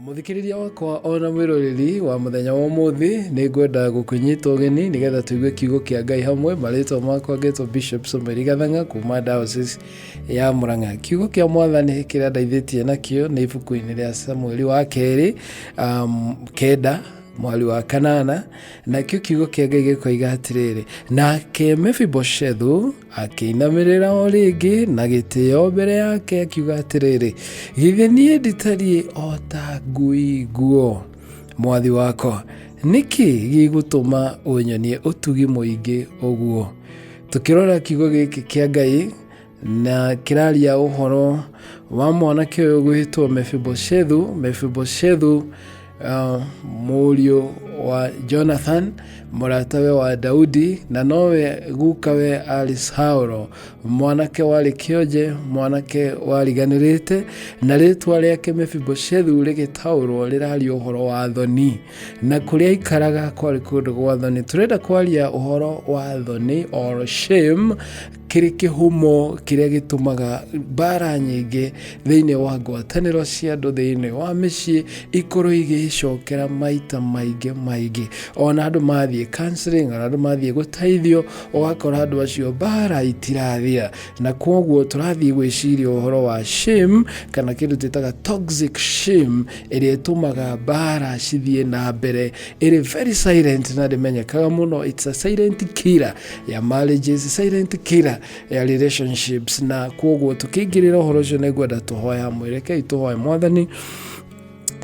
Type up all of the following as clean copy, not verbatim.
Mũthikĩrĩria wakwa ona mwĩroreri wa mũthenya wa ũmũthĩ, nĩ ngwenda gũkũnyita ũgeni nĩgetha tũigue kiugo kĩa Ngai hamwe. Marĩtwa makwa ngetwo Bishop Samuel Gathang'a kuma Diocese ya Murang'a. Kiugo kĩa Mwathani kĩrĩa ndeithĩtie nakĩo nĩ ibuku-inĩ rĩa Samueli wa kerĩ 9 mweri wa 8, nakĩo kiugo kĩa Ngai gĩkoiga atĩrĩrĩ, nake Mefiboshethu akĩinamĩrĩra o rĩngĩ na gĩtĩo mbere yake akiuga atĩrĩrĩ, githĩ niĩ nditariĩ o ta ngui nguo, mwathi wakwa? Nĩkĩ gĩgũtũma ũnyonie ũtugi mũingĩ ũguo? Tũkĩrora kiugo gĩkĩ kĩa Ngai na kĩraria ũhoro wa mwanake ũyũ gwĩtwo Mefiboshethu. Mefiboshethu mũriũ wa Jonathan, mũratawe wa Daudi, na nowe gukawe arĩ Saulo, mwanake warĩ kĩonje, mwanake wariganĩrĩte, na rĩtwa rĩake Mefiboshethu rĩgĩtaũrwo rĩraria ũhoro wa thoni, na kũrĩa aikaraga kwarĩ kũndũ gwa thoni. Tũrenda kwaria ũhoro wa thoni or shame, kĩrĩ kĩhumo kĩrĩa gĩtũmaga mbara nyingĩ thĩinĩ wa ngwatanĩro cia andũ thĩinĩ wa mĩciĩ ikorwo igĩcokera maita maingĩ maingĩ. Ona andũ mathiĩ counseling, ona andũ mathiĩ gũteithio, ũgakora andũ acio mbara itirathira. Na kwoguo tũrathiĩ gwĩciria ũhoro wa shame, kana kĩndũ twĩtaga toxic shame, ĩrĩa ĩtũmaga mbara cithiĩ na mbere ĩrĩ very silent na ndĩmenyekaga mũno. It's a silent killer ya marriages, silent killer ya relationships. Na kwoguo tũkĩingĩrĩra ũhoro ũcio nĩ ngwenda tũhoe hamwe. Rekei tũhoe. Mwathani,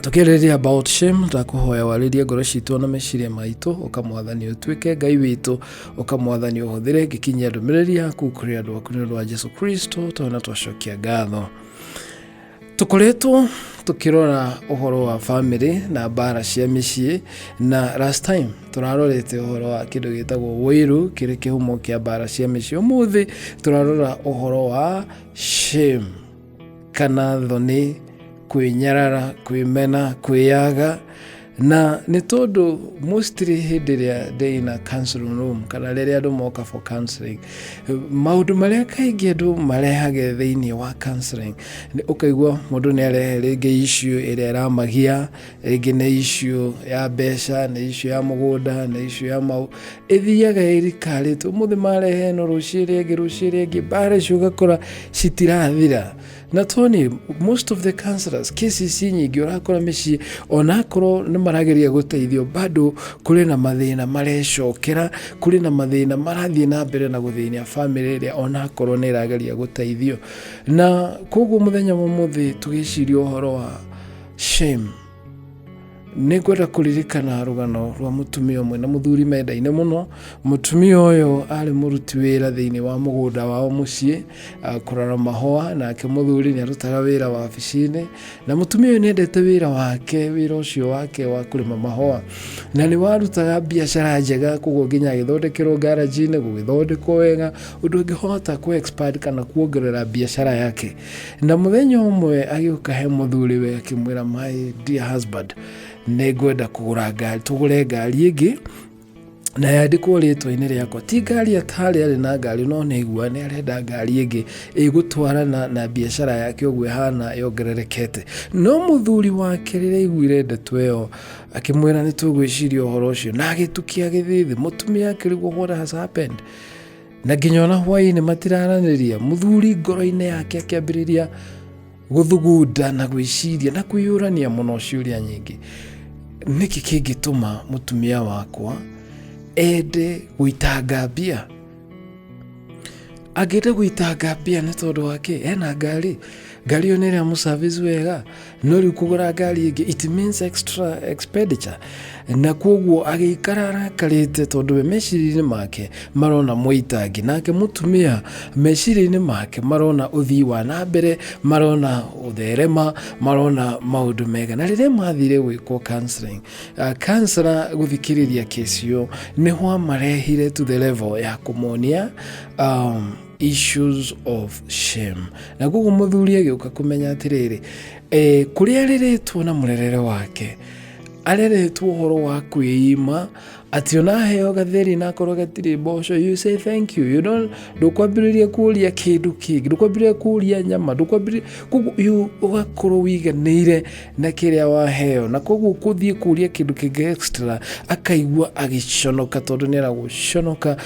tũkĩarĩrĩria about shame, ndakũhoya warĩrie ngoro citũ na meciria maitũ. Ũka Mwathani, ũtuĩke Ngai witũ. Ũka Mwathani, ũhũthĩre ngĩkinyia ndũmĩrĩri yaku kũrĩ andũ aku, nĩ ũndũ wa Jesu Kristo twana twacokia ngatho. Tũkoretwo tũkĩrora ũhoro wa famĩlĩ na mbara cia mĩciĩ, na last time tũrarorete ũhoro wa kĩndũ gĩtagwo wũiru kĩrĩ kĩhumo kĩa mbara cia mĩciĩ. Ũmũthĩ tũrarora ũhoro wa shame kana thoni, kwĩnyarara, kwĩmena, kwĩyaga. Na nĩ tondũ mostly hĩndĩ ĩrĩa ndĩ in a counseling room kana rĩrĩa andũ moka for counseling, maũndũ marĩa kaingĩ andũ marehage thĩinĩ wa counseling, ũkaigua mũndũ nĩ arehe rĩngĩ issue ĩrĩa ĩramagia, rĩngĩ nĩ issue ya mbeca, nĩ issue ya mũgũnda, nĩ issue ya mau, ĩthiaga ĩrikarĩte. Ũmũthĩ marehe ĩno, rũciũ ĩrĩa ĩngĩ, rũciũ ĩrĩa ĩngĩ, mbara icio ũgakora citirathira. Na toni most of the counselors, cases nyingĩ ũrakora mĩciĩ onakorwo nĩ marageria gũteithio, bado kũrĩ na mathĩna marecokera, kũrĩ na mathĩna marathiĩ na mbere na gũthĩnia famĩlĩ ĩrĩa onakorwo nĩ ĩrageria gũteithio. Na koguo mũthenya wa ũmũthĩ tũgĩciria ũhoro wa shame, nĩ ngwenda kũririkana rũgano rwa mũtumia ũmwe na mũthuri mendaine mũno. Mũtumia ũyũ arĩ mũruti wĩra thĩinĩ wa mũgũnda wao mũciĩ, kũrora mahũa, nake mũthuri nĩ arutaga wĩra wabici-inĩ. Na mũtumia ũyũ nĩ endete wĩra wake, wĩra ũcio wake wa kũrĩma mahũa, na nĩ warutaga biacara njega, koguo nginya agĩthondekerwo garage-inĩ, gũgĩthondekwo wega ũndũ angĩhota kũ expand kana kuongerera biacara yake. Na mũthenya ũmwe agĩũka he mũthuriwe akĩmwĩra, my dear husband, nĩ ngwenda kũgũra ngari, tũgũre ngari ĩngĩ na yandĩkwo rĩtwa-inĩ rĩakwa. Ti ngari atarĩ arĩ na ngari, no nĩ aigua nĩ arenda ngari ĩngĩ ĩgũtwarana na biacara yake ũguo ĩhana yongererekete. No mũthuri wake rĩrĩa aiguire ndeto ĩyo akĩmwĩra nĩ tũgwĩciria ũhoro ũcio, na agĩtukia agĩthiĩ thĩ. Mũtumia akĩrigwo what has happened, na nginya ona hwaĩ-inĩ matiraranĩria. Mũthuri ngoro-inĩ yake akĩambĩrĩria gũthugunda na gwĩciria na kwĩyũrania mũno ciũria nyingĩ, nĩkĩ kĩngĩtũma mũtumia wakwa ende gũitanga mbia? Angĩenda gũitanga mbia nĩ tondũ wa kĩ? Ena ngari, ngari ĩyo nĩ ĩrĩa mũservice wega, no rĩu kũgũra ngari ĩngĩ it means extra expenditure. Na koguo agĩikara arakarĩte, tondũ we meciria-inĩ make marona mũitangi, nake mũtumia meciria-inĩ make marona ũthii wa na mbere, marona ũtherema, marona maũndũ mega. Na rĩrĩa mathire gwĩkwo counseling, counselor gũthikĩrĩria kesi ĩyo nĩho amarehire to the level ya kũmonia issues of shame. Na koguo mũthuri agĩũka kũmenya atĩrĩrĩ, kũrĩa areretwo na mũrerere wake, areretwo ũhoro wa kwĩima, Atĩ ona heo gatheri na akorwo gatirĩ mboco, you say thank you. You don't, ndũkwambĩrĩria kũria kĩndũ kĩngĩ, ndũkwambĩrĩria kũria nyama, ndũkwambĩrĩria. Koguo you ũgakorwo wiganĩire na kĩrĩa waheo, na koguo kũthiĩ kũria kĩndũ kĩngĩ extra akaigua agĩconoka, tondũ nĩ aragũconoka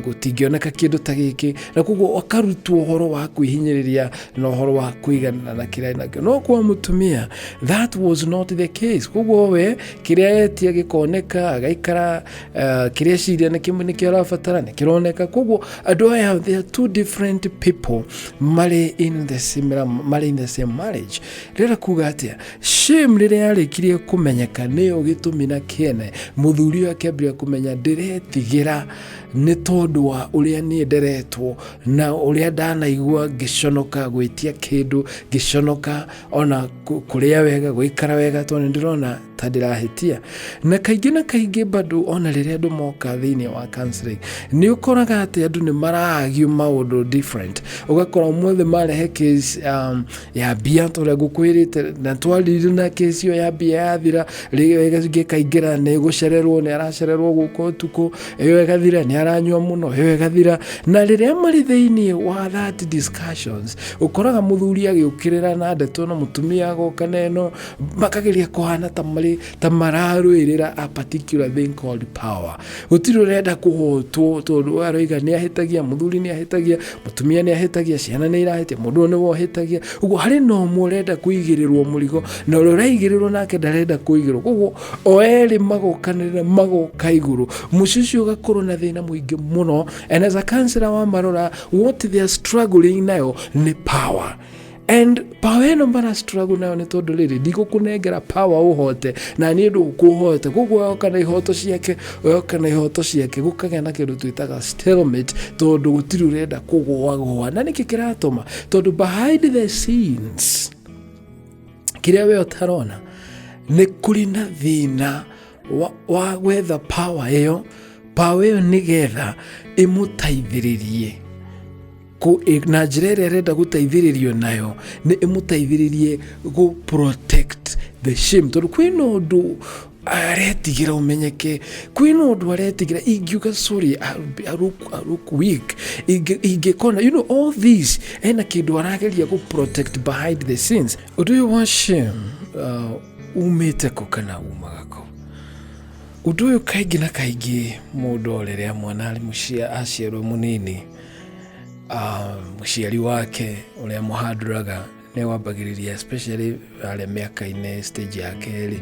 gũtingĩoneka kĩndũ ta gĩkĩ, na koguo akarutwo ũhoro wa kwĩhinyĩrĩria na ũhoro wa kũiganĩra na kĩrĩa nakĩo. No kwa mũtumia that was not the case. Koguo we kĩrĩa etia gĩkoneka, agaikara kĩrĩa eciria nĩkĩo arabatara nĩkĩroneka. Koguo andũ aya, they are two different people marĩ in the similar, marĩ in the same marriage. Rĩrĩa kuga atĩa, shame rĩrĩa yarĩkirie kũmenyeka nĩyo gĩtũmi na kĩene, mũthuri ũyũ akĩambĩrĩria kũmenya ndĩretigĩra nĩ tondũ wa ũrĩa niĩ nderetwo na ũrĩa ndanaigua ngĩconoka gwĩtia kĩndũ, ngĩconoka ona kũrĩa wega, gũikara wega, tondũ nĩ ndĩrona ta ndĩrahĩtia. Na kaingĩ na kaingĩ bado ona rĩrĩa andũ moka thĩinĩ wa counseling, nĩ ũkoraga atĩ andũ nĩ maragio maũndũ different. Ũgakora ũmũthĩ marehe case ya mbia, ta ũrĩa ngũkwĩrĩte, na twarire na case ĩyo ya mbia yathira, rĩngĩ ĩkaingĩra nĩ gũcererwo, nĩ aracererwo gũka ũtukũ, ĩyo ĩgathira nĩ aranyua mũno, ĩyo ĩgathira. Na rĩrĩa marĩ thĩinĩ wa that discussions, ũkoraga mũthuri agĩũkĩrĩra na ndeto na mũtumia agoka na ĩno, makageria kũhana ta marĩ ta mararũĩrĩra a particular thing called power. Gũtirĩ ũrenda kũhotwo, tondũ ũyũ aroiga nĩ ahĩtagia, mũthuri nĩ ahĩtagia, mũtumia nĩ ahĩtagia, ciana nĩ irahĩtia, mũndũ ũyũ nĩwe ũhĩtagia. Ũguo harĩ na ũmwe ũrenda kũigĩrĩrwo mũrigo, na ũrĩa ũraigĩrĩrwo nake ndarenda kũigĩrĩrwo. Koguo o erĩ magokanĩrĩra, magoka igũrũ, mũciĩ ũcio ũgakorwo na thĩna mũingĩ mũno. And as a counselor wa marora, what they are struggling nayo nĩ power, and power ĩno mara struggle nayo nĩ tondũ rĩrĩ, ndigũkũnengera power ũhote na niĩ ndũkũhote. Koguo oka na ihoto ciake, oka na ihoto ciake, gũkagĩa na kĩndũ twĩtaga stalemate, tondũ gũtirĩ ũrenda kũgũagũa. Na nĩkĩ kĩratũma? Tondũ behind the scenes, kĩrĩa we ũtarona, nĩ kũrĩ na thĩna wa gwetha power ĩyo, power ĩyo nĩgetha ĩmũteithĩrĩrie na njĩra ĩrĩa ĩrenda gũteithĩrĩrio nayo, nĩ ĩmũteithĩrĩrie gũ protect the shame, tondũ kwĩna ũndũ aretigĩra ũmenyeke, kwĩna ũndũ aretigĩra ingiuga sorry I look weak ingĩkona, all this, ena kĩndũ arageria gũ protect behind the scenes. Ũndũ ũyũ wa shame umĩte kũ kana umaga kũ? Ũndũ ũyũ kaingĩ na kaingĩ mũndũ o rĩrĩa mwana arĩ mũcia aciarwo mũnini, mũciari wake ũrĩa mũhandũraga nĩ wambagĩrĩria, especially harĩa mĩaka-inĩ stage ya kerĩ,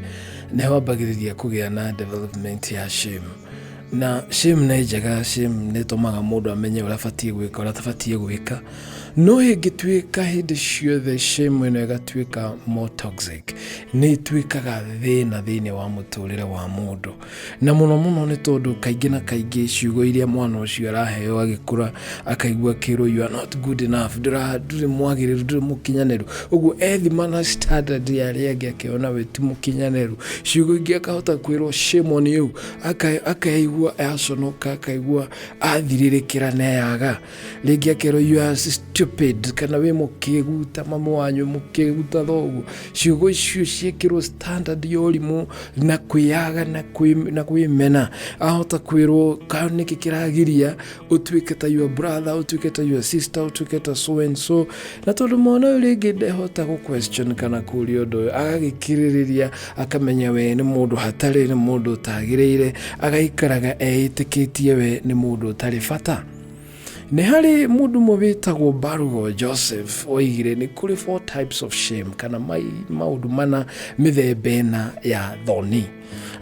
nĩ wambagĩrĩria kũgĩa na development ya shame. Na shame nĩ njega, shame nĩ ĩtũmaga mũndũ amenye ũrĩa abatiĩ gwĩka, ũrĩa atabatiĩ gwĩka. No ĩngĩtuĩka hĩndĩ ciothe shame ĩno ĩgatuĩka more toxic, nĩ ĩtuĩkaga thĩna thĩinĩ wa mũtũrĩre wa mũndũ. Na mũno mũno nĩ tondũ kaingĩ na kaingĩ ciugo iria mwana ũcio araheo agĩkũra, akaigua akĩrwo, "You are not good enough, ndũrĩ mwagĩrĩru, ndũrĩ mũkinyanĩru." Ũguo ethima na standard ya arĩa angĩ, akĩona we ti mũkinyanĩru. Ciugo ingĩ akahota kwĩrwo, "Shame on you." Akaigua aconoka, akaigua athirĩrĩkĩra na yaga. Rĩngĩ akerwo, "You are stupid," kana "Wĩ mũkĩgu ta mamu wanyu, mũkĩgu ta thoguo." Ciugo icio ciĩkĩrwo standard ya ũrimũ na kwĩyaga na kwĩmena. Ahota kwĩrwo, "Ka nĩkĩ kĩragiria ũtuĩke ta your brother, ũtuĩke ta your sister, ũtuĩke ta so and so?" Na tondũ mwana ũyũ rĩngĩ ndehota gũ question kana kũria ũndũ ũyũ, agagĩkirĩrĩria, akamenya we nĩ mũndũ hatarĩ, nĩ mũndũ ũtagĩrĩire, agaikaraga eĩtĩkĩtie we nĩ mũndũ ũtarĩ bata. Nĩ harĩ mũndũ ũmwe wĩtagwo Barugo Joseph oigire nĩ kũrĩ four types of shame, kana maũndũ mana, mĩthemba ĩna ya thoni.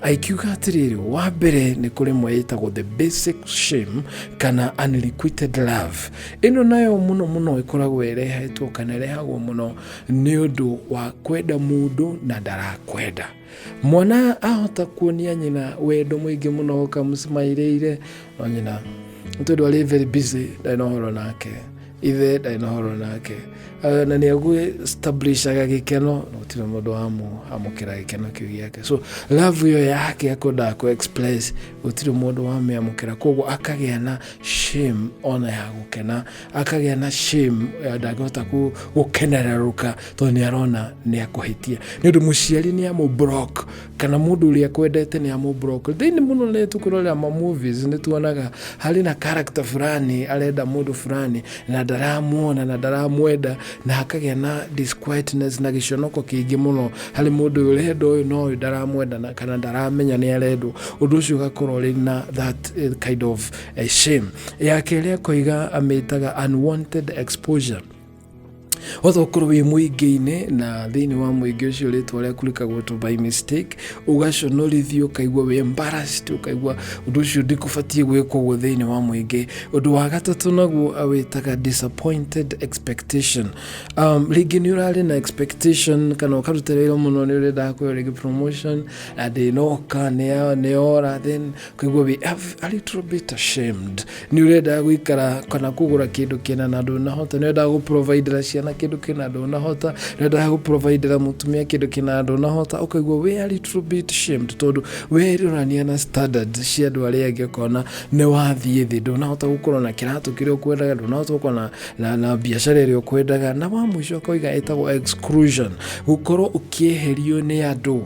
Aikiuga atĩrĩrĩ, wa mbere nĩ kũrĩ ĩmwe ĩtagwo the basic shame kana unrequited love. Ĩno nayo mũno mũno ĩkoragwo ĩrehetwo kana ĩrehagwo mũno nĩ ũndũ wa kwenda mũndũ na ndarakwenda. Mwana ahota kuonia nyina wendo mũingĩ mũno, ũkamũcimairĩire, no nyina nĩ tondũ arĩ very busy, ndarĩ na ũhoro nake. Ithe ndarĩ na ũhoro nake. Na nĩ agwĩstablishaga gĩkeno, no gũtirĩ mũndũ wamũkĩra gĩkeno kĩu gĩake. So love ĩyo yake akwendaga kũ express, gũtirĩ mũndũ wamĩamũkĩra, koguo akagĩa na shame ona ya gũkena, akagĩa na shame ya ndangĩhota gũkenererũka tondũ nĩ arona nĩ akũhĩtia, nĩ ũndũ mũciari nĩ amũ block kana mũndũ ũrĩa akwendete nĩ amũ block. Thĩinĩ mũno nĩ tũkĩrorera ma movies, nĩ tuonaga harĩ na character fulani arenda mũndũ fulani na ndaramuona na ndaramwenda, na hakagĩa na disquietness na gĩconoko kĩingĩ mũno harĩ mũndũ ũyũ ũrenda ũyũ no ũyũ ndaramwenda na kana ndaramenya nĩ arendwo. Ũndũ ũcio ũgakorwo ũrĩ na that kind of shame. Ya kerĩ akoiga amĩtaga unwanted exposure. Wahota gũkorwo wĩ mũingĩ-inĩ na thĩinĩ wa mũingĩ ũcio rĩtwa rĩaku rĩkagwetwo by mistake, ũgaconorithio, ũkaigua wĩ embarrassed, ũkaigua ũndũ ũcio ndikũbatiĩ gwĩkwo ũguo thĩinĩ wa mũingĩ. Ũndũ wa gatatũ naguo awĩtaga disappointed expectation. Rĩngĩ nĩ ũrarĩ na expectation kana ũkaruta wĩra mũno, nĩ ũrendaga kũheo rĩngĩ promotion na ndĩnoka, nĩyora, then ũkaigua wĩ a little bit ashamed. Nĩ ũrendaga gũikara kana kũgũra kĩndũ kĩna na ndũnahota, nĩ ũrendaga gũprovidera ciana kĩndũ kĩna ndũnahota, nĩ ũrendaga gũprovidera mũtumia kĩndũ kĩna ndũnahota, ũkaigua wĩ a little bit ashamed tondũ werorania na standards cia andũ arĩa angĩ ũkona nĩ wathiĩ thĩ, ndũnahota gũkorwo na kĩratũ kĩrĩa ũkwendaga, ndũnahota gũkorwo na biacara ĩrĩa ũkwendaga. Na wa mũico akoiga ĩtagwo exclusion, gũkorwo ũkĩeherio nĩ andũ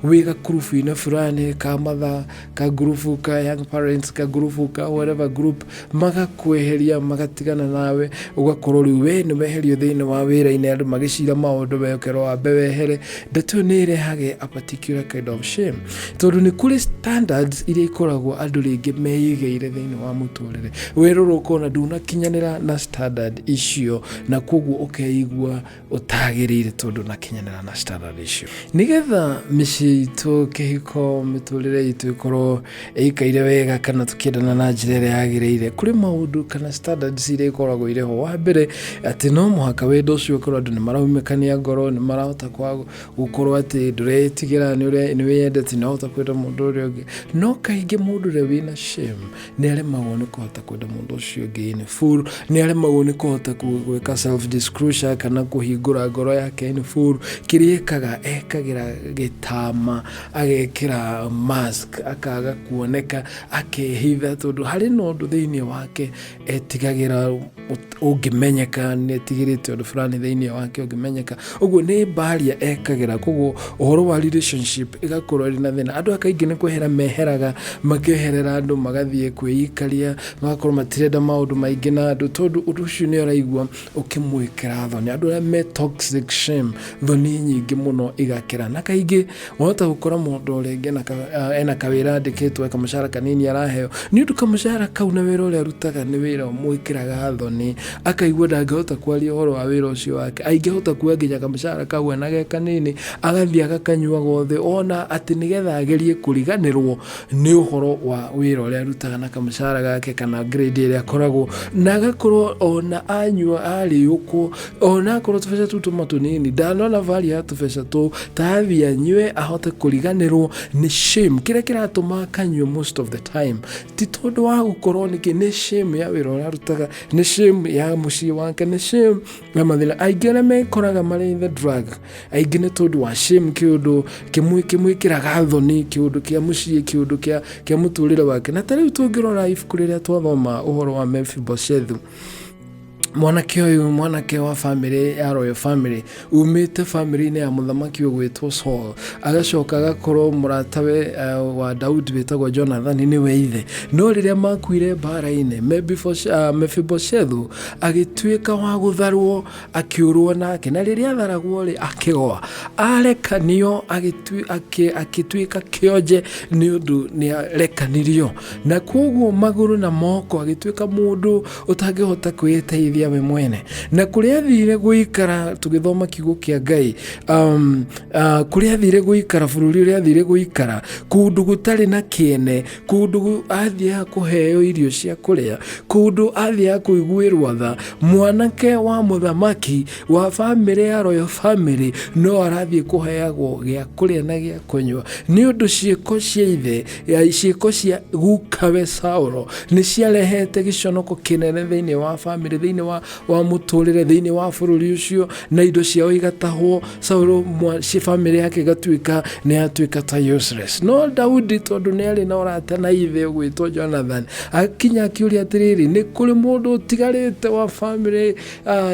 wĩ gakurubu-inĩ fulani ka matha, ka ngurubu ka young parents, ka ngurubu ka whatever group, magakweheria, magatigana nawe, ũgakorwo rĩu we nĩ weherio thĩinĩ wa wĩra-inĩ, andũ magĩcira maũndũ we ũkerwo wambe wehere. Ndeto ĩyo nĩ ĩrehage a particular kind of shame tondũ nĩ kũrĩ standards iria ikoragwo andũ rĩngĩ meigĩire thĩinĩ wa mũtũrĩre, werora ũkona ndũnakinyanĩra na standard icio, na koguo ũkeigua ũtagĩrĩire tondũ ndũnakinyanĩra na standard icio. Nĩgetha mĩciĩ itũ, kĩhiko, mĩtũrĩre itũ ĩkorwo ĩikaire wega kana tũkĩendana na njĩra ĩrĩa yagĩrĩire, kũrĩ maũndũ kana standards iria ikoragwo irĩ ho. Wa mbere, atĩ no mũhaka wendo ũcio ũkorwo andũ nĩ maraumĩkania ngoro, nĩ marahota gũkorwo atĩ ndũretigĩra, nĩ wĩyendete, nĩ ũrahota kwenda mũndũ ũrĩa ũngĩ. No kaingĩ mũndũ ũrĩa wĩna shame nĩ aremagwo nĩ kũhota kwenda mũndũ ũcio ũngĩ in full, nĩ aremagwo nĩ kũhota gwĩka self disclosure kana kũhingũra ngoro yake in full. Kĩrĩa ekaga, ekagĩra gĩtama, agekĩra mask, akaga kuoneka, akehitha tondũ harĩ na ũndũ thĩinĩ wake etigagĩra ũngĩmenyeka, nĩ etigĩrĩte ũndũ fulani thĩinĩ wake ũngĩmenyeka, ũguo nĩ mbaria ekagĩra. Koguo ũhoro wa relationship ĩgakorwo ĩrĩ na thĩna. Andũ aya kaingĩ nĩ kwehera meheraga, makeherera andũ, magathiĩ kwĩikaria, magakorwo matirenda maũndũ maingĩ na andũ tondũ ũndũ ũcio nĩ araigua ũkĩmwĩkĩra thoni. Andũ arĩa me toxic shame, thoni nyingĩ mũno igakĩra, na kaingĩ wahota gũkora mũndũ rĩngĩ ena kawĩra andĩkĩtwo, kamũcara kanini araheo, nĩ ũndũ kamũcara kau na wĩra ũrĩa arutaga nĩ wĩra ũmwĩkĩraga thoni, akaigua ndangĩhota kwaria ũhoro wa wĩra ũcio wake, aingĩhota kuoya nginya kamũcara kau ena ge kanini agathiĩ agakanyua gothe, ona atĩ nĩgetha agerie kũriganĩrwo nĩ ũhoro wa wĩra ũrĩa arutaga na kamũcara gake kana grade ĩrĩa akoragwo na, agakorwo ona anyua arĩũkwo, ona akorwo tũbeca tũu tũma tũnini, ndanona value ya tũbeca tũu, tathiĩ anyue ahote kũriganĩrwo nĩ shame. Kĩrĩa kĩratũma akanyue most of the time ti tondũ wa gũkorwo nĩkĩ, nĩ shame ya wĩra ũrĩa arutaga, nĩ shame ya mũciĩ wake, nĩ shame ya mathĩna. Aingĩ arĩa mekoraga marĩ in the drug, aingĩ nĩ tondũ wa shame, kĩũndũ kĩmwĩkĩraga thoni, kĩũndũ kĩa mũciĩ, kĩũndũ kĩa mũtũrĩre wake. Na ta rĩu tũngĩrora ibuku rĩrĩa twathoma ũhoro wa Mefiboshethu, mwanake ũyũ, mwanake wa family ya royal family, umĩte family-inĩ ya mũthamaki ũgwĩtwo Saul, agacoka agakorwo mũratawe wa Daudi wĩtagwo Jonathan nĩwe ithe. No rĩrĩa makuire mbara-inĩ, Mefiboshethu agĩtuĩka wa gũtharwo, akĩũrwo nake, na rĩrĩa atharagwo rĩ, akĩgwa, arekanio, agĩtuĩka kĩonje nĩ ũndũ nĩ arekanirio, na koguo magũrũ na moko agĩtuĩka mũndũ ũtangĩhota kwĩteithia we mwene. Na kũrĩa athire gũikara, tũgĩthoma kiugo kĩa Ngai, kũrĩa athire gũikara, bũrũri ũrĩa athire gũikara, kũndũ gũtarĩ na kĩene, kũndũ athiaga kũheo irio cia kũrĩa, kũndũ athiaga kũiguĩrwo tha, mwanake wa mũthamaki wa family ya royal family no arathiĩ kũheagwo gĩa kũrĩa na gĩa kũnyua, nĩ ũndũ ciĩko cia ithe, ciĩko cia gukawe Saulo nĩ ciarehete gĩconoko kĩnene thĩinĩ wa family, thĩinĩ wa wa mũtũrĩre thĩinĩ wa bũrũri ũcio, na indo ciao igatahwo. Saũlũ bamĩrĩ yake ĩgatuĩka nĩ yatuĩka ta useless. No Daudi, tondũ nĩ arĩ na ũrata na ithe ũgwĩtwo Jonathan, akinya akĩũria atĩrĩrĩ, nĩ kũrĩ mũndũ ũtigarĩte wa bamĩrĩ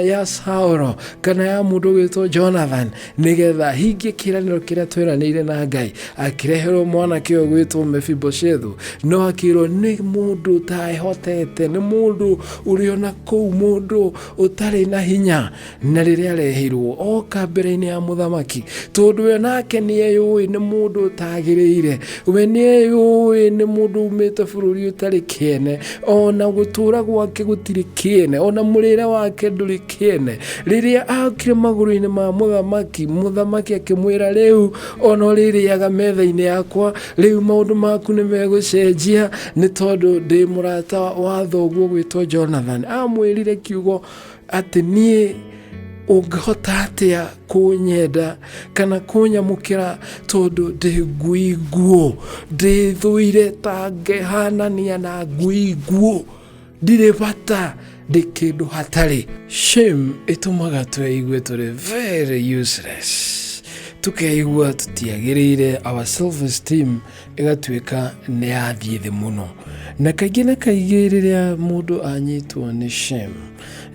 ya Saũlũ kana ya mũndũ ũgwĩtwo Jonathan, nĩgetha hingie kĩĩranĩro kĩrĩa tweranĩire na Ngai? Akĩreherwo mwanake ũyũ ũgwĩtwo Mefiboshethu, no akĩrwo nĩ mũndũ ũtaehotete, nĩ mũndũ ũrĩ ona kũu, mũndũ ũtarĩ na hinya. Na rĩrĩa areheirwo oka mbere-inĩ ya mũthamaki, tondũ we nake nĩeyũĩ nĩ mũndũ ũtagĩrĩire, we nĩeyũĩ nĩ mũndũ umĩte bũrũri ũtarĩ kĩene, ona gũtũra gwake gũtirĩ kĩene, ona mũrĩre wake ndũrĩ kĩene. Rĩrĩa akire magũrũ-inĩ ma mũthamaki, mũthamaki akĩmwĩra, rĩu ona ũrĩrĩaga metha-inĩ yakwa, rĩu maũndũ maku nĩ megũcenjia, nĩ tondũ ndĩ mũrata wa thoguo gwĩtwo Jonathan. Amwĩrire kiugo atĩ, niĩ ũngĩhota atĩa kũnyenda kana kũnyamũkĩra, tondũ ndĩ ngui nguũ, ndĩthũire ta ngehanania na ngui nguũ, ndirĩ bata, ndĩ kĩndũ hatarĩ. Shame ĩtũmaga tweigue tũrĩ very useless, tũkeigua tũtiagĩrĩire, our self esteem ĩgatuĩka nĩ yathiĩ thĩ mũno. Na kaingĩ na kaingĩ rĩrĩa mũndũ anyitwo nĩ shame,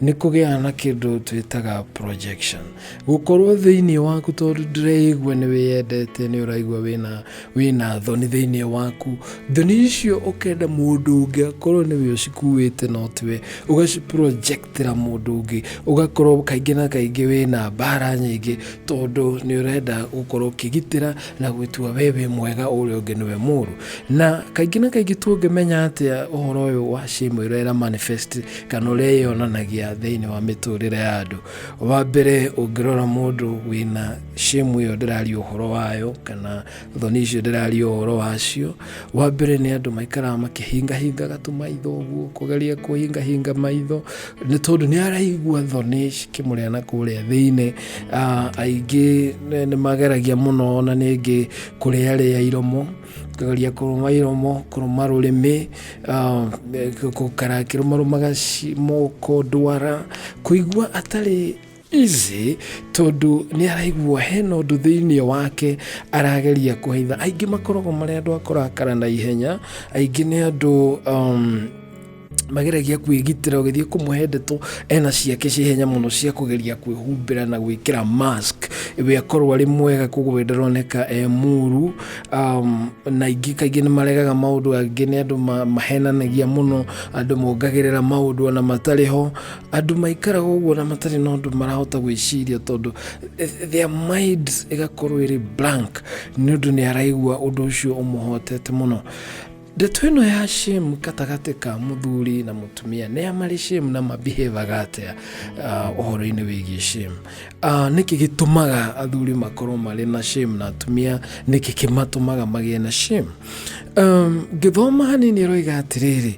nĩ kũgĩaga na kĩndũ twĩtaga projection, gũkorwo thĩinĩ waku, tondũ ndĩreigua nĩ wĩyendete, nĩ ũraigua wĩna thoni thĩinĩ waku. Thoni icio ũkenda mũndũ ũngĩ akorwo nĩwe ũcikuĩte, no tiwe, ũgaciprojectĩra mũndũ ũngĩ. Ũgakorwo kaingĩ na kaingĩ wĩna mbara nyingĩ, tondũ nĩ ũrenda gũkorwo ũkĩgitĩra na gwĩtua we wĩ mwega, ũrĩa ũngĩ nĩwe mũũru. Na kaingĩ na kaingĩ tũngĩmenya atĩa ũhoro ũyũ wa shame ũrĩa ĩra manifest kana ũrĩa yonanagia thĩinĩ wa mĩtũrĩre ya andũ? Wa mbere, ũngĩrora mũndũ wĩna shame ĩyo ndĩraria ũhoro wayo, kana thoni icio ndĩraria ũhoro wacio, wa mbere nĩ andũ maikaraga makĩhingahingaga tũmaitho ũguo, kũgeria kũhingahinga maitho, nĩ tondũ nĩ araigua thoni cikĩmũrĩa na kũrĩa thĩinĩ. Aingĩ nĩ mageragia mũno ona ningĩ kũrĩarĩa iromo, kũgeria kũrũma iromo, kũrũma rũrĩmĩ, gũikara akĩrũmarũmaga moko, ndwara, kũigua atarĩ easy, tondũ nĩ araigua hena ũndũ thĩinĩ wake arageria kũhitha. Aingĩ makoragwo marĩ andũ a kũrakara na ihenya. Aingĩ nĩ andũ mageragia kwĩgitĩra. Ũgĩthiĩ kũmũhe ndeto, ena ciake cia ihenya mũno cia kũgeria kwĩhumbĩra na gwĩkĩra mask, we akorwo arĩ mwega, koguo we ndaroneka e mũru. Na aingĩ kaingĩ nĩ maregaga maũndũ. Angĩ nĩ andũ mahenanagia mũno, andũ mongagĩrĩra maũndũ ona matarĩ ho, andũ maikaraga ũguo na matarĩ na ũndũ marahota gwĩciria, tondũ their mind ĩgakorwo ĩrĩ blank, nĩ ũndũ nĩ araigua ũndũ ũcio ũmũhotete mũno. Ndeto ĩno ya shame gatagatĩ ka mũthuri na mũtumia, nĩ a marĩ shame na mabehavaga atĩa ũhoro-inĩ wĩgiĩ shame? Nĩkĩ gĩtũmaga athuri makorwo marĩ na shame, na atumia nĩkĩ kĩmatũmaga magĩe na shame? Ngĩthoma hanini, ĩroiga atĩrĩrĩ,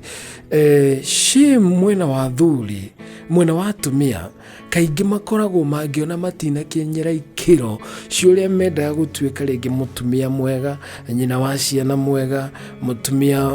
shame mwena wa athuri, mwena wa atumia kaingĩ makoragwo mangĩona matinakinyĩra ikĩro cia ũrĩa mendaga gũtuĩka, rĩngĩ mũtumia mwega, nyina wa ciana mwega, mũtumia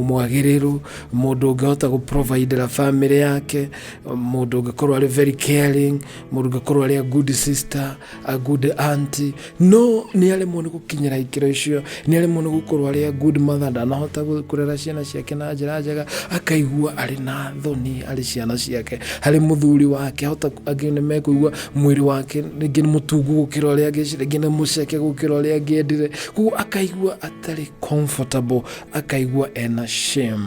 mwagĩrĩru, mũndũ ũngĩhota gũprovidera family yake, mũndũ ũngĩkorwo arĩ very caring, mũndũ ũngĩkorwo arĩ a good sister, a good auntie, no nĩ aremwo nĩ gũkinyĩra ikĩro icio, nĩ aremwo nĩ gũkorwo arĩ a good mother, ndanahota kũrera ciana ciake na njĩra njega, akaigua arĩ na thoni harĩ ciana ciake, harĩ mũthuri wake. Hota angĩ nĩ mekũigua mwĩrĩ wake rĩngĩ nĩ mũtungu gũkĩra ũrĩa angĩ, rĩngĩ nĩ mũceke gũkĩra ũrĩa angĩendire, koguo akaigua atarĩ comfortable, akaigua ena shame.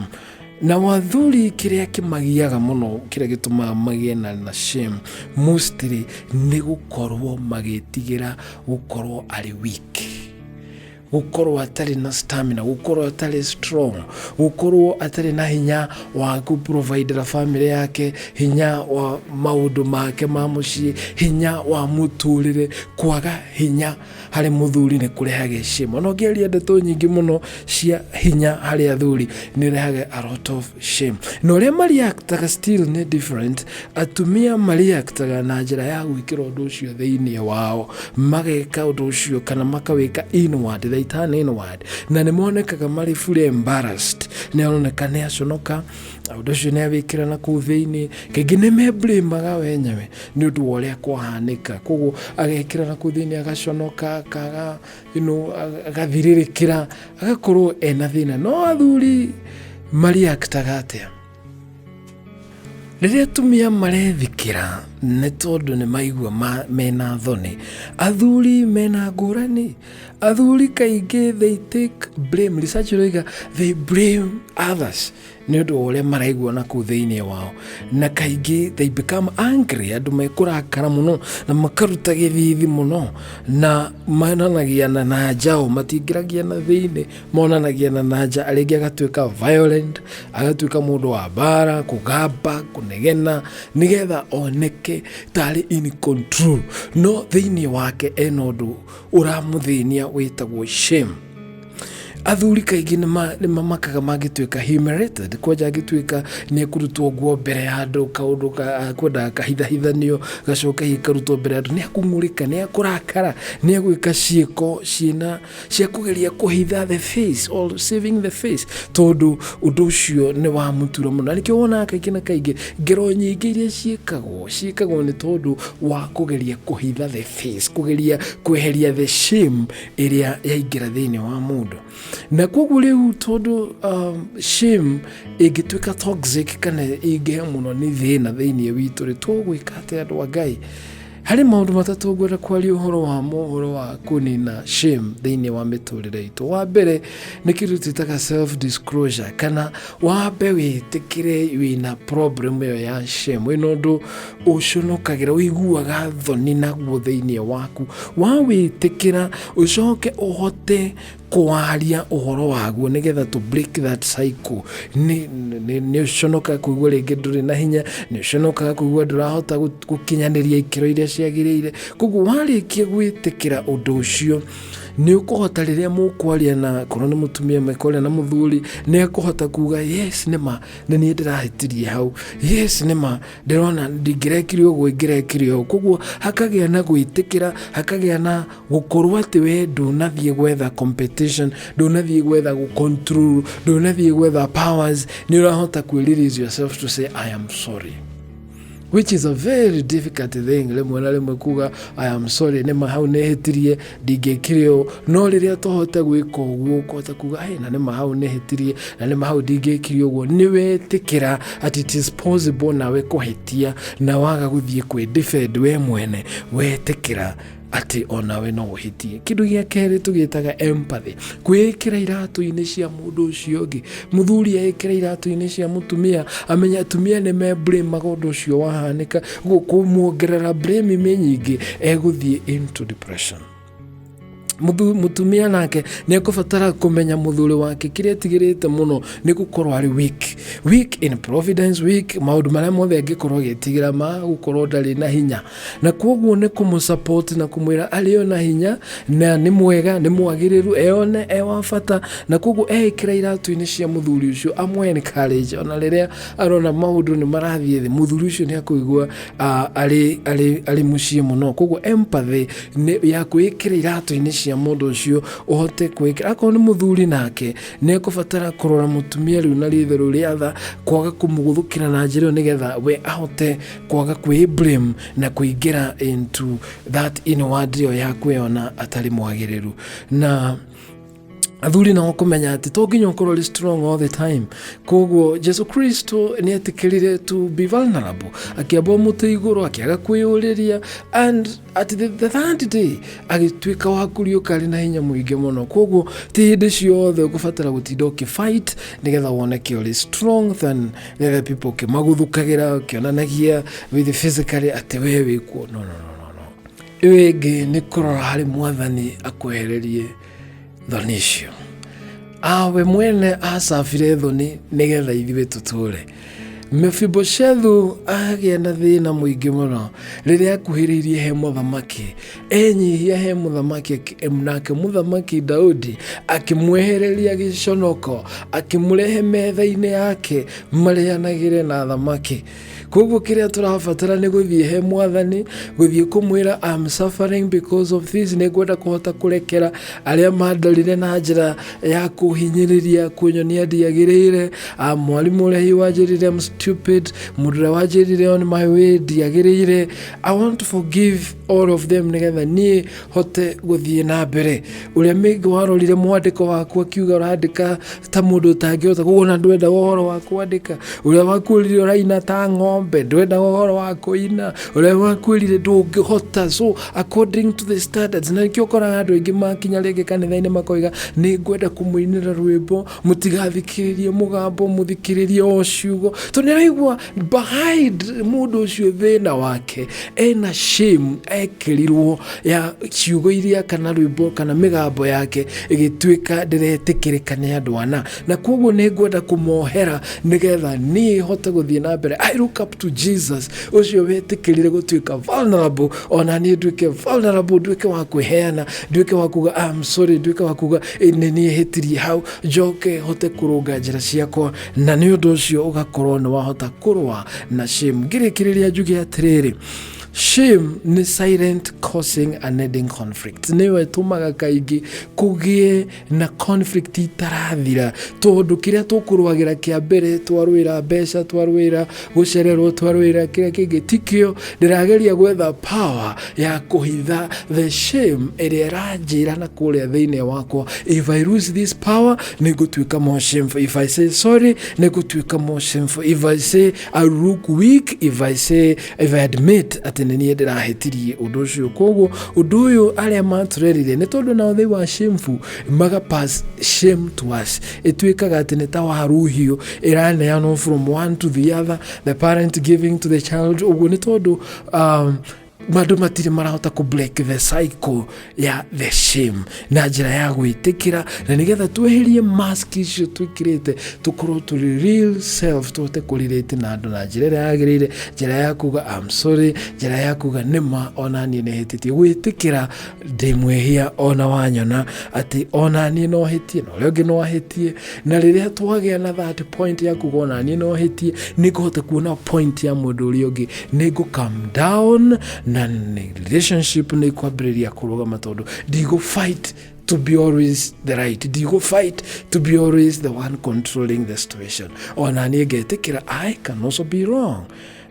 Na wathuri, kĩrĩa kĩmagiaga mũno, kĩrĩa gĩtũmaga magĩe na shame mostly, nĩ gũkorwo magĩtigĩra gũkorwo arĩ weak, gũkorwo atarĩ na stamina, gũkorwo atarĩ strong, gũkorwo atarĩ na hinya wa kũprovidera family yake, hinya wa maũndũ make ma mũciĩ, hinya wa mũtũrĩre. Kwaga hinya harĩ mũthuri nĩ kũrehage shame. Ona ũngĩaria ndeto nyingĩ mũno cia hinya harĩ athuri, nĩ ũrehage a lot of shame. Na ũrĩa mareactaga still nĩ different. Atumia mareactaga na njĩra ya gwĩkĩra ũndũ ũcio thĩinĩ wao, mageka ũndũ ũcio kana makawĩka inward. Thaa They turn inward na nĩ monekaga marĩ fully embarrassed. Nĩ aroneka nĩ aconoka, ũndũ ũcio nĩ awĩkĩra na kũu thĩinĩ. Kaingĩ nĩ meblĩmaga wenyewe nĩ ũndũ wa ũrĩa kwahanĩka, koguo agekĩra na kũu thĩinĩ, agaconoka, akaga agathirĩrĩkĩra, agakorwo ena thĩna. No athuri mariaktaga atĩa rĩrĩa atumia marethikĩra? Nĩ tondũ nĩ maigua mena thoni. Athuri mena ngũrani. Athuri kaingĩ they take blame. Research ĩroiga they blame others nĩ ũndũ wa ũrĩa maraigua na kũu thĩinĩ wao, na kaingĩ they become angry. Andũ mekũrakara mũno na makaruta gĩthithi mũno na monanagia na nanja, o matingĩragia na thĩinĩ, monanagia na nanja. Rĩngĩ agatuĩka violent, agatuĩka mũndũ wa mbara, kũgamba, kũnegena, nĩgetha oneke tarĩ in control, no thĩinĩ wake ena ũndũ ũramũthĩnia wĩtagwo shame. Athuri kaingĩ nĩ mamakaga mangĩtuĩka humiliated, kwanja angĩtuĩka nĩ ekũrutwo nguo mbere ya andũ, kaũndũ kwendaga kahithahithanio gacoke hihi karutwo mbere ya andũ. Nĩ akũng'ũrĩka, nĩ akũrakara, nĩ egwĩka ciĩko ciĩna cia kũgeria kũhitha the face or saving the face, tondũ ũndũ ũcio nĩ wamũtura mũno. Na nĩkĩo wonaga kaingĩ na kaingĩ ngero nyingĩ iria ciĩkagwo, ciĩkagwo nĩ tondũ wa kũgeria kũhitha the face, kũgeria kweheria the shame ĩrĩa yaingĩra thĩinĩ wa mũndũ. Na koguo rĩu tondũ shame ĩngĩtuĩka toxic kana ĩingĩhe mũno, nĩ thĩna thĩinĩ witũ rĩ, tũgwĩka atĩa, andũ a Ngai? Harĩ maũndũ matatũ ngwenda kwaria ũhoro wamo, ũhoro wa kũnina shame thĩinĩ wa mĩtũrĩre itũ. Wa mbere nĩ kĩndũ twĩtaga self disclosure, kana wambe wĩtĩkĩre wĩna problem ĩyo ya shame, wĩna ũndũ ũconokagĩra, ũiguaga thoni naguo thĩinĩ waku. Wawĩtĩkĩra, ũcoke ũhote kwaria ũhoro waguo nĩgetha to break that cycle. Nĩ ũconokaga kũigua rĩngĩ ndũrĩ na hinya, nĩ ũconokaga kũigua ndũrahota gũkinyanĩria ikĩro iria ciagĩrĩire. Koguo warĩkia gwĩtĩkĩra ũndũ ũcio, nĩ ũkũhota rĩrĩa mũkwaria na korwo nĩ mũtumia mekwaria na mũthuri, nĩ ekũhota kuga, "Yes, nĩ ma nĩ niĩ ndĩrahĩtirie hau. Yes, nĩ ma ndĩrona ndingĩrekire ũguo, ingĩrekire ũguo." Koguo hakagĩa na gwĩtĩkĩra, hakagĩa na gũkorwo atĩ we ndũnathiĩ gwetha competition, ndũnathiĩ gwetha gũ control, ndũnathiĩ gwetha powers. Nĩ ũrahota kwĩ release yourself to say, "I am sorry," which is a very difficult thing rĩmwe na rĩmwe kuga, "I am sorry, nĩ ma hau nĩ hĩtirie, ndingĩkire ũũ." No rĩrĩa twahota gwĩka ũguo, ũkũhota kuga, "Hey, na nĩ ma hau nĩ hĩtirie, na nĩ ma hau ndingĩkire ũguo," nĩ wetĩkĩra atĩ it is possible nawe kũhĩtia, na waga gũthiĩ kwĩ defend we mwene, wetĩkĩra atĩ onawe no ũhĩtie. Kĩndũ gĩa kerĩ tũgĩtaga empathy, kwĩĩkĩra iratũ-inĩ cia mũndũ ũcio ũngĩ. Mũthuri eĩkĩra iratũ-inĩ cia mũtumia, amenye atumia nĩ me blame ũndũ ũcio wahanĩka, kũmuongerera blame mĩnyingĩ, egũthiĩ into depression. Mũtumia nake nĩ ekũbatara kũmenya mũthuri wake kĩrĩa etigĩrĩte mũno nĩ gũkorwo arĩ weak, weak in providence, weak maũndũ marĩa mothe angĩkorwo agĩtigĩra ma gũkorwo ndarĩ na hinya. Na koguo nĩ kũmũ na kũmwĩra arĩ o na hinya na nĩ mwega, nĩ mwagĩrĩru, eone e wa bata. Na koguo eĩkĩra iratũ-inĩ cia mũthuri ũcio, amwe encourage ona rĩrĩa arona maũndũ nĩ marathiĩ thĩ, mũthuri ũcio nĩ akũigua arĩ mũciĩ mũno. Koguo empathy nĩ ya kwĩĩkĩra iratũ-inĩ cia mũndũ ũcio, ũhote kwĩĩkĩra. Akorwo nĩ mũthuri nake nĩ ekũbatara kũrora mũtumia rĩu na ritho rĩu rĩa tha, kwaga kũmũgũthũkĩra na njĩra ĩyo, nĩgetha we ahote kwaga kwĩ blame na kũingĩra into that inward ĩyo ya kwĩona atarĩ mwagĩrĩru. Na athuri nao kũmenya atĩ to nginya ũkorwo ũrĩ strong all the time. Koguo Jesu Kristo nĩ etĩkĩrire to be vulnerable, akĩambwo mũtĩ igũrũ, akĩaga kwĩyũrĩria, and at the third day agĩtuĩka wa kũriũka arĩ na hinya mũingĩ mũno. Koguo ti hĩndĩ ciothe ũkũbatara gũtinda ũkĩfight nĩgetha woneke ũrĩ strong than the other people, ũkĩmaguthũkagĩra, ũkĩonanagia with physically atĩ we wĩkuo. No, no, no, no, no. Ĩyo ĩngĩ nĩ kũrora harĩ Mwathani akwehererie thoni icio. Awe mwene acabire thoni nĩgetha ithuĩ tũtũre. Mefiboshethu agĩa na thĩna mũingĩ mũno rĩrĩa akuhĩrĩirie he mũthamaki, enyihia he mũthamaki, nake Mũthamaki Daudi akĩmwehereria gĩconoko, akĩmũrehe metha-inĩ yake marĩanagĩre na thamaki. Koguo kĩrĩa tũrabatara nĩ gũthiĩ he Mwathani, gũthiĩ kũmwĩra I'm suffering because of this, nĩ ngwenda kũhota kũrekera arĩa mandorire na njĩra ya kũhinyĩrĩria, kũnyonia ndiagĩrĩire, mwarimũ ũrĩa hihi wanjĩrire I'm stupid, mũndũ ũrĩa wanjĩrire on my way ndiagĩrĩire. I want to forgive all of them nĩgetha niĩ hote gũthiĩ na mbere. Ũrĩa mĩngĩ warorire mwandĩko waku akiuga ũrandĩka ta mũndũ ũtangĩhota, koguo ona ndwendaga ũhoro wa kwandĩka. Ũrĩa wakwĩrire ũraina ta ng'ombe, ndwendaga ũhoro wa kũina. Ũrĩa wakwĩrire ndũngĩhota, so according to the standards. Na nĩkĩo ũkoraga andũ aingĩ makinya rĩngĩ kanitha-inĩ makoiga nĩ ngwenda kũmũinĩra rwĩmbo, mũtigathikĩrĩrie mũgambo, mũthikĩrĩrie o ciugo, tondũ nĩaraigua behind mũndũ ũcio thĩna wake ena shame ekĩrirwo ya ciugo iria kana rwĩmbo kana mĩgambo yake ĩgĩtuĩka ndĩretĩkĩrĩka nĩ andũ ana, na koguo nĩ ngwenda kũmohera nĩgetha niĩ hote gũthiĩ na mbere. I look up to Jesus ũcio wetĩkĩrire gũtuĩka vulnerable, ona niĩ nduĩke vulnerable, nduĩke wa kwĩheana, nduĩke wa kuga I'm sorry, nduĩke wa kuga nĩ niĩ hĩtirie hau, njoke hote kũrũnga njĩra ciakwa, na nĩ ũndũ ũcio ũgakorwo nĩ wahota kũrũa na shame. Ngĩrĩkĩrĩria njuge atĩrĩrĩ, shame nĩ silent causing unending conflict, nĩyo ĩtũmaga kaingĩ kũgĩe na conflict itarathira, tondũ kĩrĩa tũkũrũagĩra kĩa mbere, twarũĩra mbeca, twarũĩra gũcererwo, twarũĩra kĩrĩa kĩngĩ, tikĩo ndĩrageria gwetha power ya kũhitha the shame ĩrĩa ĩranjĩra na kũrĩa thĩinĩ wakwa. If I lose this power, nĩ ngũtuĩka more shameful. If I say sorry, nĩ ngũtuĩka more shameful. If I say, I look weak. If I say, if I admit atĩ nĩ niĩ ndĩrahĩtirie ũndũ ũcio. Koguo ũndũ ũyũ arĩa matũrerire, nĩ tondũ nao they were shameful, maga pass shame to us, ĩtuĩkaga atĩ nĩ ta waruhio ĩraneanwo from one to the other, the parent giving to the child. Ũguo nĩ tondũ andũ matirĩ marahota kũ break the cycle ya the shame na njĩra ya gwĩtĩkĩra, na nĩgetha tweherie mask icio twĩkĩrĩte, tũkorwo tũrĩ real self, tũhote kũrelate na andũ na njĩra ĩrĩa yagĩrĩire, njĩra ya kuga I'm sorry, njĩra ya kuga nĩma ona niĩ nĩ hĩtĩtie, gwĩtĩkĩra ndĩ mwĩhia, ona wanyona atĩ ona niĩ no hĩtie na ũrĩa ũngĩ no ahĩtie. Na rĩrĩa twagĩa na that point ya kuga ona niĩ no hĩtie, nĩ ngũhota kuona point ya mũndũ ũrĩa ũngĩ, nĩ ngũ calm down, na nĩ relationship nĩ kwambĩrĩria kũrũgama, tondũ ndigũ fight to be always the right, ndigũ fight to be always the one controlling the situation. Ona niĩ ngetĩkĩra I can also be wrong.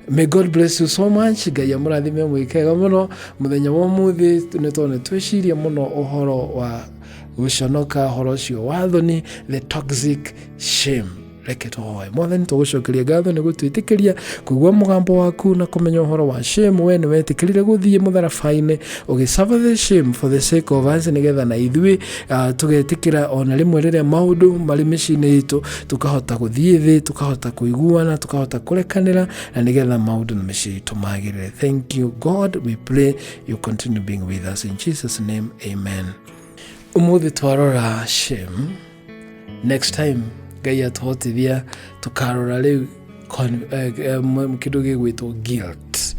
May God bless you so much. Ngai amũrathime, mwĩkega mũno mũthenya wa ũmũthĩ, nĩ tondũ nĩ twĩcirie mũno ũhoro wa gũconoka, ũhoro ũcio wa thoni, the toxic shame. Reke tũhoe. Mwathani, tũgũcokeria ngatho nĩ gũtwĩtĩkĩria kũigua mũgambo waku na kũmenya ũhoro wa shame. We nĩ wetĩkĩrire gũthiĩ mũtharaba-inĩ, ũgĩ the shame for the sake of us, nĩgetha na ithuĩ tũgetĩkĩra ona rĩmwe rĩrĩa maũndũ marĩ mĩciĩ-inĩ itũ, tũkahota gũthiĩ thĩ, tũkahota kũiguana, tũkahota kũrekanĩra, na nĩgetha maũndũ na mĩciĩ itũ magĩrĩre. Thank you, God. We pray you continue being with us. In Jesus' name, amen. Ũmũthĩ twarora shame. Next time, Ngai atũhotithia, tũkarora rĩu kĩndũ gĩgwĩtwo guilt,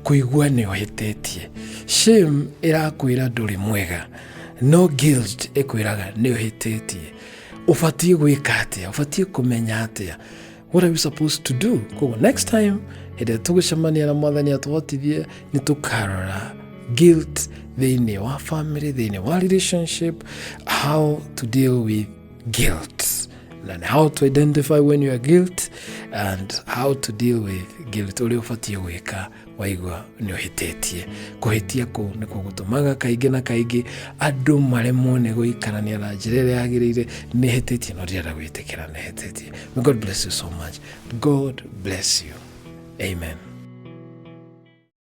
kũigua nĩ ũhĩtĩtie. Shame ĩrakwĩra ndũrĩ mwega, no guilt ĩkwĩraga nĩ ũhĩtĩtie. Ũbatiĩ gwĩka atĩa? Ũbatiĩ kũmenya atĩa? What are we supposed to do? Koguo next time hĩndĩ ĩrĩa tũgũcemania na Mwathani atũhotithie, nĩ tũkarora guilt thĩinĩ wa family, thĩinĩ wa relationship, how to deal with guilt and how to identify when you are guilt and how to deal with guilt, ũrĩa ũbatiĩ gwĩka waigua nĩ ũhĩtĩtie. Kũhĩtia kũu nĩkuo gũtũmaga kaingĩ na kaingĩ andũ maremwo nĩ gũikarania na njĩra ĩrĩa yagĩrĩire. Nĩ hĩtĩtie no ndirenda gwĩtĩkĩra nĩ hĩtĩtie. May God bless you so much. God bless you. Amen.